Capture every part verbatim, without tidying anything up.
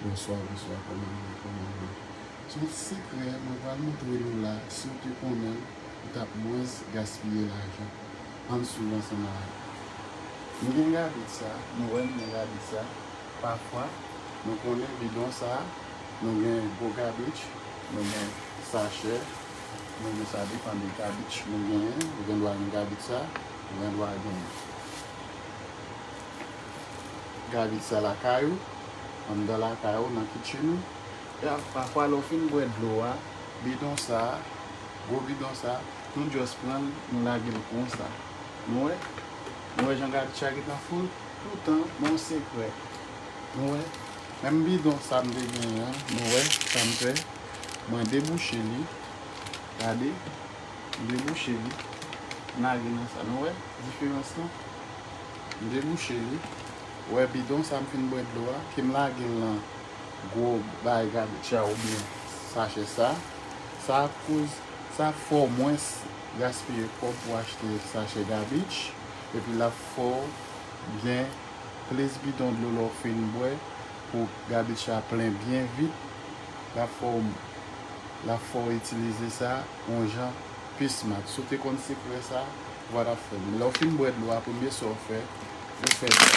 Bonswa, bonswa, kòman nou ye, kòman nou ye? Se yon ti sekrè mwen pral montre nou la, si w te konnen l, ou t ap mwens gaspiye lajan. Ann swiv ansanm avèk mwen. Nou gen gabich sa, nou wè nou gen gabich sa. Pafwa, nou konnen bidon sa, nou gen gwo gabich, nou gen sachè, nou gen, sa depann de gabich nou genyen, ou gen dwa gen gabich sa, ou gen dwa gen gabich sa lakay ou, anndan lakay ou, nan kitchen ou. E a, pafwa, lè w fin bwè dlo a, bidon sa, gwo bidon sa, nou just pran l, nou lage l konsa. Nou wè? Nou wè jan gabich la gentan full? Toutan, men yon sekrè. Nou wè? Menm bidon sa m te genyen an, nou wè sa m fè? Mwen debouche li. Gade. M debouche li. M lage nan sa. Nou wè diferans lan? M debouche li. Ou wè bidon sa m fin bwè dlo a, ke m lage l nan gwo bagay gabich la oubyen sachè sa. Sa ap koz, sa ap fè w mwens gaspiye kòb pou achte sachè gabich. Epi l ap fè w gen plis bidon dlo lè w fin bwè pou gabich la plen byen vit. L ap fè w, l ap fè w itilize sa yon jan pi smart. Si w te konn sekrè sa, ou pa t ap fè l. Men lè w fin bwè dlo a, premye sa w fè, ou fè sa.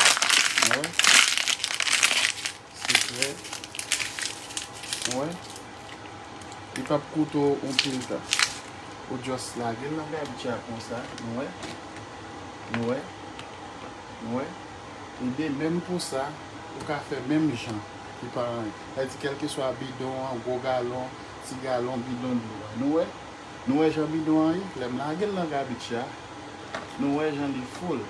Ou wè? Sekrè. Ou wè? Li p ap koute w anpil tan. Ou just lage l nan gabich la konsa. Nou wè? Nou wè? Nou wè? E de menm pou sa, ou ka fè menm jan. Li pa anyen. Sa di, kèlkeswa bidon an, gwo galon, ti galon, bidon dlo a. Nou wè? Nou wè jan bidon an ye? Lè m lage l nan gabich la, nou wè jan li full.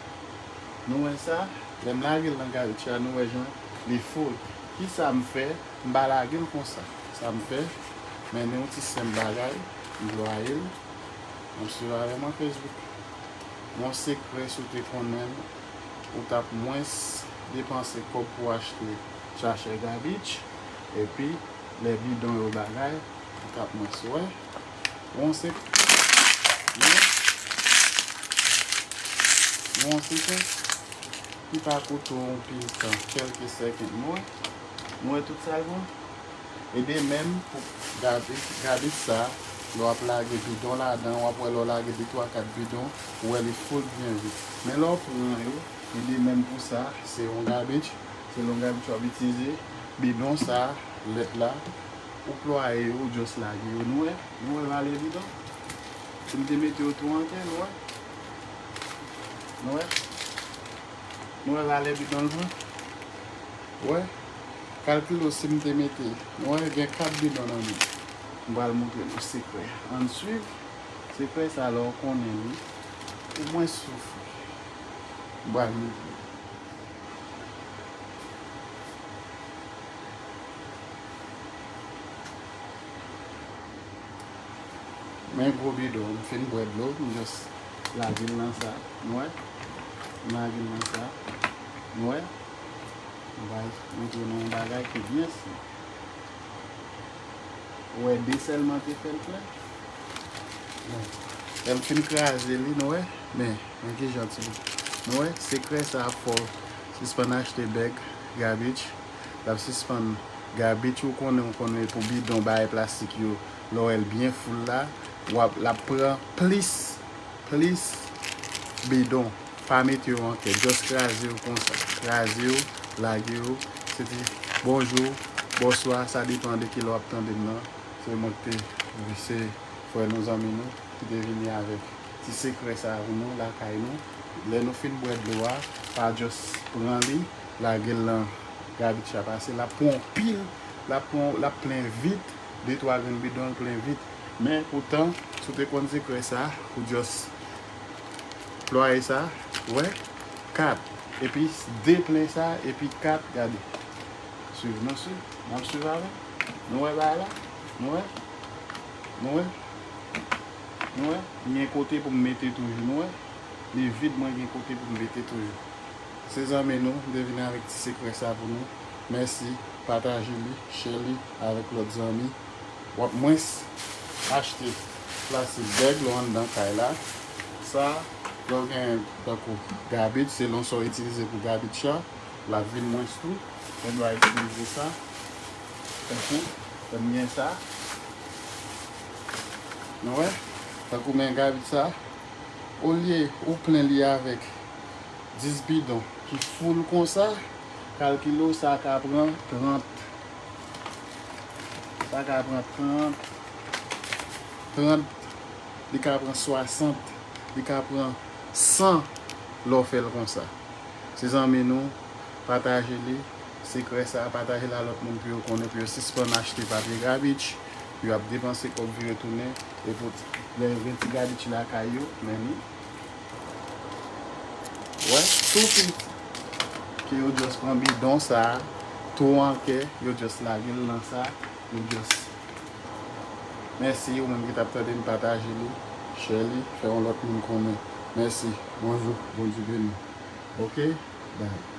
Nou wè sa? Lè m lage l nan gabich la, nou wè jan li full. Kisa m fè? M pa lage l konsa. Sa m fè? Mennen yon ti senp bagay, m plwaye l. Ann swiv avè mwen Facebook. Yon sekrè, si w te konnen l, ou t ap mwens depanse kòb pou achte sachè gabich, epi lè bidon yo bagay, ou t ap mwens wè. Yon sek-, yon, yon sekrè ki pa koute w anpil tan, kèlke sèkèn. Nou wè, nou wè tout sa l bon? E de menm pou gabich, gabich sa, lè w ap lage bidon ladan, w ap wè lè w lage de, twa, kat bidon, ou wè li full byen vit. Men lè w pran yo, e de menm pou sa, se yon gabich, se yon gabich w ap itilize, bidon sa, lèt la, ou plwaye yo, ou just lage yo. Nou wè, nou wè valè bidon? Si m te mete yo tou an tè, nou wè? Nou wè? Nou wè valè bidon l vre? Wè, kalkile w si m te mete, nou wè, gen kat bidon nan men. M pral montre nou sekrè. Ann swiv. Sekrè sa, lè w konnen li, ou mwens soufri. M pral montre w. Men gwo bidon, m fin bwè dlo, m just lage l nan sa. Nou wè? M lage l nan sa. Nou wè? M pral montre nou yon bagay ki byen senp. Ou wè, de sèlman te fè l plen. Bon, lè m fin kraze li, nou wè? Men, men ki jan ti bit. Nou wè, sekrè sa ap fè w sispann achte bèg gabich. L ap sispann gabich, ou konnen, ou konnen pou bidon bagay plastik yo, lè w wè l byen full la, w ap, l ap pran plis, plis bidon. Pa mete yo an kè, just kraze yo konsa. Kraze yo, lage yo. Se te bonjou, bonswa, sa depann de kilè w ap tande m nan. Se mwen ki te, se frè nou, zanmi nou, ki te vini avèk ti sekrè sa pou nou, lakay nou. Lè nou fin bwè dlo a, pa just pran li, lage l nan gabich la pase, l ap pran yon pil, l ap pran, l ap plen vit, de twa grenn bidon l plen vit. Men poutan, si w te konn sekrè sa, ou just plwaye sa, wè, kat. Epi de plen sa, epi kat, gade. Swiv, nou swiv, n ap swiv avè. Nou wè bagay la? Nou wè? Nou wè? Nou wè? M gen kote pou m mete toujou, nou wè? Li vid, mwen gen kote pou m mete toujou. Se zanmi nou, m te vin avèk ti sekrè sa pou nou. Mèsi, pataje li, share li avèk lòt zanmi. W ap mwens achte plastik bèg lè w anndan kay la. Sa, lè w gen tankou gabich, selon sa w itilize pou gabich la, l ap vin mwens tou. Mwen dwa itilize sa. Tankou, tann gen sa. Nou wè? Tankou men gabit sa. Olye ou plen li avèk dis bidon ki full konsa, kalkile w sa ka pran trant. Sa ka pran trant, trant, li ka pran swasant, li ka pran san lè w fè l konsa. Se zanmi nou, pataje li. Sekrè sa, pataje l a lòt moun pou yo konnen, pou yo sispann achte papye gabich, pou yo ap depanse kòb vire tounen, e pou lè gen ti gabich lakay yo, men li. Wè, tou piti. Ke yo just pran bidon sa, tou an kè, yo just lage l nan sa, yo just. Mèsi, ou menm ki t ap tande m, pataje li, share li, fè yon lòt moun konnen. Mèsi, bonjou, Bondye beni. Oke? Bye.